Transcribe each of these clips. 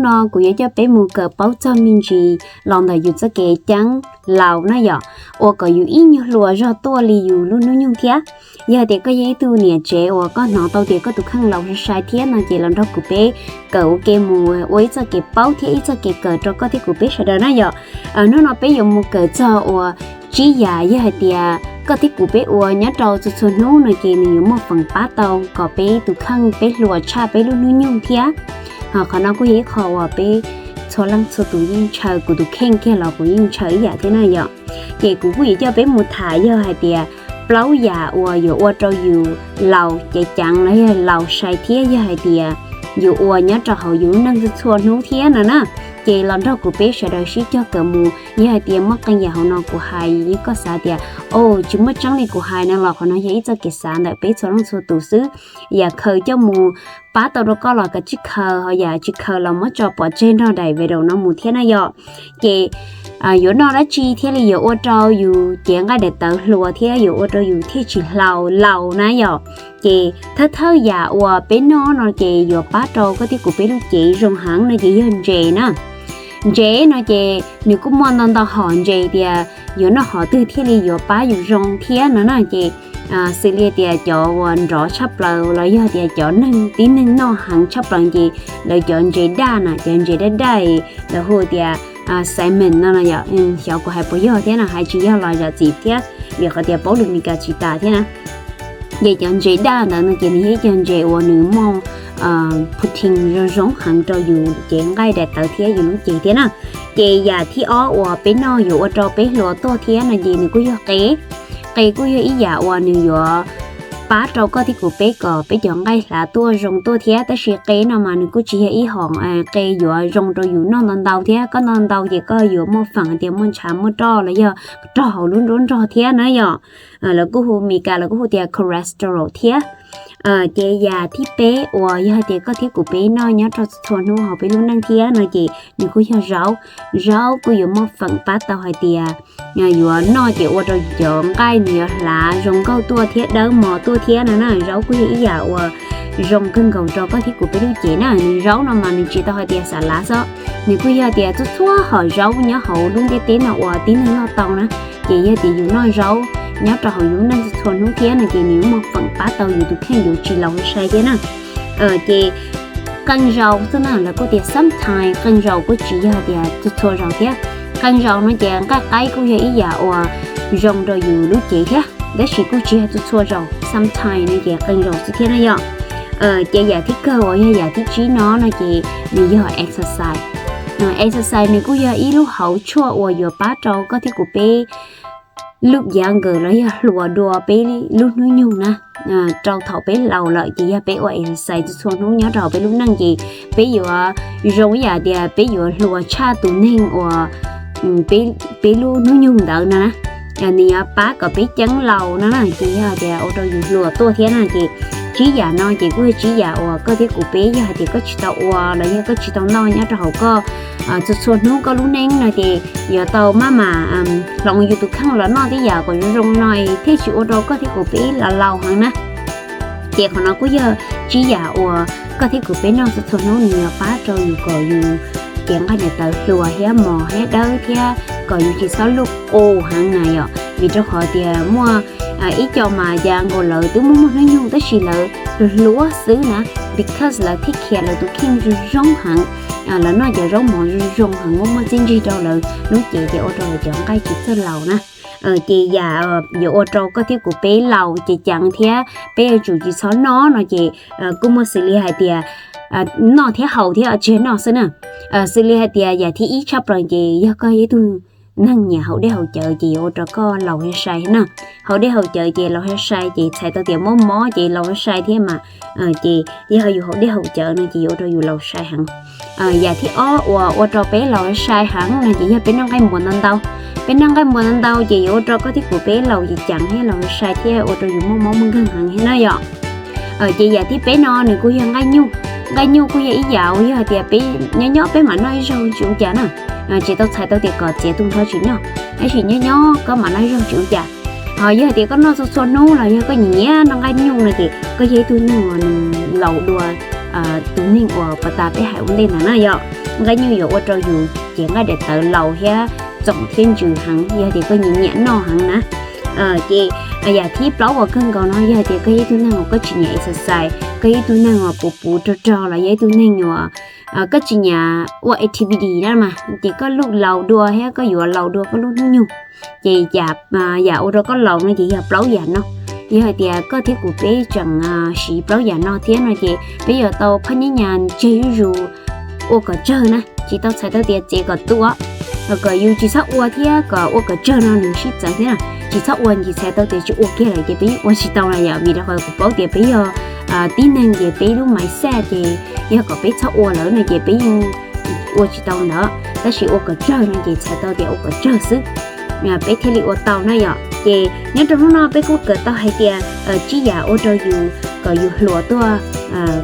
Hnub no kuv yuav coj peb mus kawm paub txog me ntsis los ntawm yus txoj kev ceeb laus na yom, ua kom yus ib nyuag hluas zog tuaj li yus lub hnub nyoog thiab. Yog hais tias koj yog ib tug niam tsev uas koj hnov tau tias koj tus kheej laus sai sai thiab no ces los nrog kuv peb kawm ua ke mus ua ib txoj kev paub thiab ib txoj kev kawm rau koj thiab kuv peb sawv daws na yom. Hnub no peb yuav mus kawm txog uas tsib yam yog hais tias koj thiab kuv peb ua nyob rau txhua txhua hnub no ces nws yuav muaj feem pab tau kom peb tus kheej peb hluas tshaj peb lub hnub nyoog thiab. Ho qhov no kuj yog ib qho uas peb txhua leej txhua tus yeej ntshaw, kuv tus kheej kiag los kuv yeej ntshaw ib yam thiab na yom. Ces kuv kuj yuav coj peb mus tham yog hais tias plaub yam uas yuav ua rau yus laus ceev ceev los yog laus sai thiab yog hais tias yus ua nyob rau hauv yus lub neej txhua txhua hnub thiab no na. Ces los nrog kuv peb sawv daws sib cog kawm mus, yog hais tias muaj qee yam hauv no kuv hais yeej koj xav tias, o, tsis muaj tseeb li kuv hais no los qhov no yog ib txoj kev xav ntawm peb txhua leej txhua tus xwb. Yam khaws coj mus pab tau rau koj los kav tsij khaws, ho yam tsis khaws los muab tso pov tseg nrog daim video no mus thiab na yom. Ces yuav noj dab tsi thiaj li yuav ua rau yus cev nqaij daim tawv hluas thiab yuav ua rau yus thiaj tsis hlau laus na yom. Ces thawj thawj yam uas peb noj no ces yuav pab rau koj thiab kuv peb lub cev zoo heev no ces yog ntses na. Ntses no ces nws kuj muaj ntau ntau hom ntses tias yuav noj hom twg thiaj li yuav pab yus zoo thiab no na ces xws li tias cov uas nrov tshaj plaws los yog tias cov neeg tib neeg noj heev tshaj plaws ces lawv cov ntses daj na, cov ntses daj daj lawv hu tias salmon no yom. Xyov kuv hais puas yog thiab na, hais tsis yog los zam txim thiab, vim qhov tias paub lus Meskas tsis tas thiab na. Ces cov ntses daj ntawd no ces nws yog ib co ntses uas nws muaj protein zoo zoo heev rau yus cev nqaij daim tawv thiab yus lub cev thiab na. Ces yam thib ob uas peb noj yuav ua rau peb hluas tuaj thiab no ces nws kuj yog qe. Qe kuj yog ib yam uas nws yuav pab rau koj thiab kuv peb kom peb cov nqaij hlav tuaj zoo tuaj thiab, tab sis qe no mas nws kuj tsis yog ib hom qe yuav zoo rau yus noj ntau ntau thiab. Koj noj ntau ces koj yuav muaj feem tias muaj ntshav muaj roj los yog rog hauv lub nruab nrog thiab na yom. Lawv kuj hu, Meskas lawv kuj hu tias cholesterol thiab. Ces yam thib peb uas yog hais tias koj thiab kuv peb noj nyob rau txhua hnub hauv peb lub neej thiab no ces nws kuj yog zaub. Zaub kuj yuav muaj feem pab tau hais tias yuav noj ces ua rau cov nqaij nws yuav hlav zoo nkauj tuaj thiab dawb mos tuaj thiab no na. Zaub kuj yog ib yam uas zoo kawg nkaus rau koj thiab kuv peb lub cev na. Nws zaub no mas nws tsis tau hais tias xav lav xwb, nws kuj yog tias txhua txhua hom zaub nyob hauv lub ntiaj teb no uas tib neeg noj tau na. Ces yog tias yus noj zaub nyob rau hauv yus lub neej txhua hnub thiab no ces nws muaj feem pab tau yus tus kheej yuav tsis laus sai thiab na. Ces qee zaus xwb na, lawv kuj tias sometimes, qee zaus kuj tsis yog tias txhua txhua zaus thiab. Qee zaus no ces nqaij qaib kuj yog ib yam uas zoo rau yus lub cev thiab, tab sis kuj tsis yog txhua txhua zaus, sometimes no ces qee zaus xwb thiab na yom. Ces yam thib kawg uas yog yam thib tsib no no ces nws yog exercise. Exercise nws kuj yog ib lub hauv tshuaj uas yuav pab rau koj thiab kuv peb look younger los yog hluas dua peb lub hnub nyoog na. Rau thaum peb laus lawm ces yog peb ua exercise txhua txhua hnub nyob rau hauv peb lub neej ces peb yuav zoo ib yam tias peb yuav hluas tshaj tus neeg uas peb lub hnub nyoog ntawd no na. Nws yuav pab kom peb ceeb laus no na, ces yog tias ua rau yus hluas tuaj thiab na. Ces tsib yam no ces kuj yog tsib yam uas koj thiab kuv peb yog hais tias koj tsis tau ua los yog koj tsis tau noj nyob rau hauv koj txhua txhua hnub koj lub neej no ces yuav tau maj mam hloov yus tus kheej los noj tej yam kom zoo zoo no thiaj tsis ua rau koj thiab kuv peb los laus heev na. Ces qhov no kuj yog tsib yam uas koj thiab kuv peb noj txhua txhua hnub nws yuav pab rau yus kom yus cev nqaij daim tawv hluas thiab mos thiab dawb thiab kom yus tsis txhob look old heev na yom. Vim rau qhov tias muaj ib co mas cas nkaus lawv twb muaj muaj hnub nyoog tab sis lawv hluas hluas xwb na, because lawv take care lawv tus kheej zoo zoo heev. Lawv noj cov zaub mov zoo zoo heev muaj muaj txiaj ntsig rau lawv lub cev ces ua rau lawv cov nqaij tsis txawj laus na. Ces yam yuav ua rau koj thiab kuv peb laus ceev ceev thiab peb yuav tsum tsis txhob noj no ces kuj muaj xws li hais tias noj thiab haus thiab tsis yog noj xwb na. Xws li hais tias yam thib ib tshaj plaws ces yog koj yog ib tug neeg nyiam haus dej haus cawv ces yuav ua rau koj laus sai sai na. Haus dej haus cawv ces laus sai sai ces txhais tau tias mob mob ces laus sai sai thiab mas. Ces yog yus haus dej haus cawv no ces yuav ua rau yus laus sai heev. Yam thib ob uas ua rau peb laus sai heev no ces yog peb noj nqaij npuas ntau ntau. Peb noj nqaij npuas ntau ntau ces yuav ua rau koj thiab kuv peb laus ceev ceev thiab laus sai sai thiab ua rau yus muaj mob muaj nkeeg heev thiab na yom. Ces yam thib peb no nws kuj yog nqaij nyuj. Nqaij nyuj kuj yog ib yam uas yog hais tias peb nyob nyob peb mam noj ib zaug tsis ua cas na. Tsis tau txhais tau tias kom txiav tu nrho tsis noj, tab sis nyob nyob koj mam noj ib zaug tsis ua cas. Ho yog hais tias koj noj txhua txhua hnub los yog koj nyiam nyiam noj nqaij nyuj no ces koj yog ib tug neeg uas nws laus dua tus neeg uas puag ta peb hais ua ntej ntawd na yom. nqaij nyuj yuav ua rau yus cev nqaij daim tawv laus thiab txoom thiab ntsws heev yog tias koj nyiam nyiam noj heev na. Ces yam thib plaub uas kawg nkaus no yog tias koj yog ib tug neeg uas koj tsis nyiam exercise, koj yog ib tug neeg uas puv puv rog rog los yog ib tug neeg uas koj tsis nyiam ua activity na mas ces koj luj laus dua thiab koj yuav laus dua koj lub hnub nyoog. Ces yam ua rau koj laus no ces yog plaub yam no. Yog hais tias koj thiab kuv peb tseem siv plaub yam no thiab no ces peb yuav tau phaj nyab nyas tseg zuj zus ua kom tsawg na, tsis tau txhais tau tias txiav kom tu, kom yus tsis txhob ua thiab kom ua kom tsawg no nws sib txawv thiab na. Tsis txhob ua ces txhais tau tias tsis ua kiag lawm ces peb yeej ua tsis tau na yom, vim rau qhov kuv paub tias peb yog tib neeg ces peb lub mindset ces yog kom peb txhob ua lawm no ces peb yeej ua tsis tau ntawd, tab sis ua kom tsawg no ces txhais tau tias ua kom tsawg xwb peb thiaj li ua tau na yom. Ces nyob rau hnub no peb kuj kawm tau hais tias tsib yam ua rau yus kom yus hluas tuaj,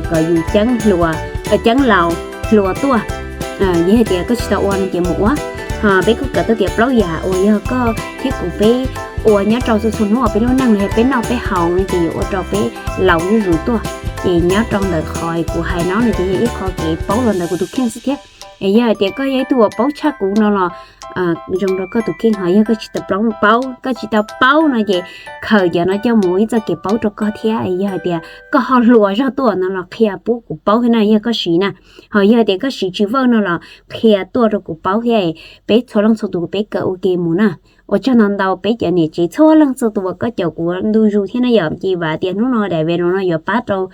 kom yus ceeb laus hluas tuaj. Yog hais tias koj tsis tau ua no ces mus ua. Ho peb kuj kawm tau tias plaub yam uas yog koj thiab kuv peb ua nyob rau txhua txhua hnub uas peb lub neej los yog peb noj peb haus no ces yuav ua rau peb laus zuj zus tuaj. Ces nyob rau ntawm qhov kuv hais no no ces yog ib qho kev paub los ntawm kuv tus kheej xwb thiab. Es yog hais tias koj yog ib tug uas paub tshaj kuv no los zoo rau koj tus kheej, ho yog koj tsis tau paub, koj tsis tau paub no ces khaws cov no coj mus ib txoj kev paub rau koj thiab. Yog hais tias koj ho hluas zog tuaj no los qhia pub kuv paub thiab na yog koj siv na. Ho yog tias koj siv tsis vawj no los qhia tuaj rau kuv paub thiab. Peb txhua leej txhua tus peb kawm ua ke mus na. Ua tsaug ntau ntau peb cov niam tsev txhua leej txhua tus uas koj caum kuv ntu zus thiab na yom. Ces vam tias hnub no daim video no yuav pab rau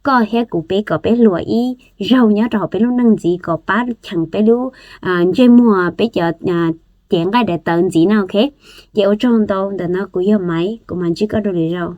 koj thiab kuv peb kom peb hluas ib zaug nyob rau hauv peb lub neej ntxiv, kom pab cheem peb lub ntsej muag, peb cov cev nqaij daim tawv ntxiv na, ok. Ces ua tsaug ntau, ntawm no kuv yog Maiv, kuv mam ntsib koj rau lwm zaus.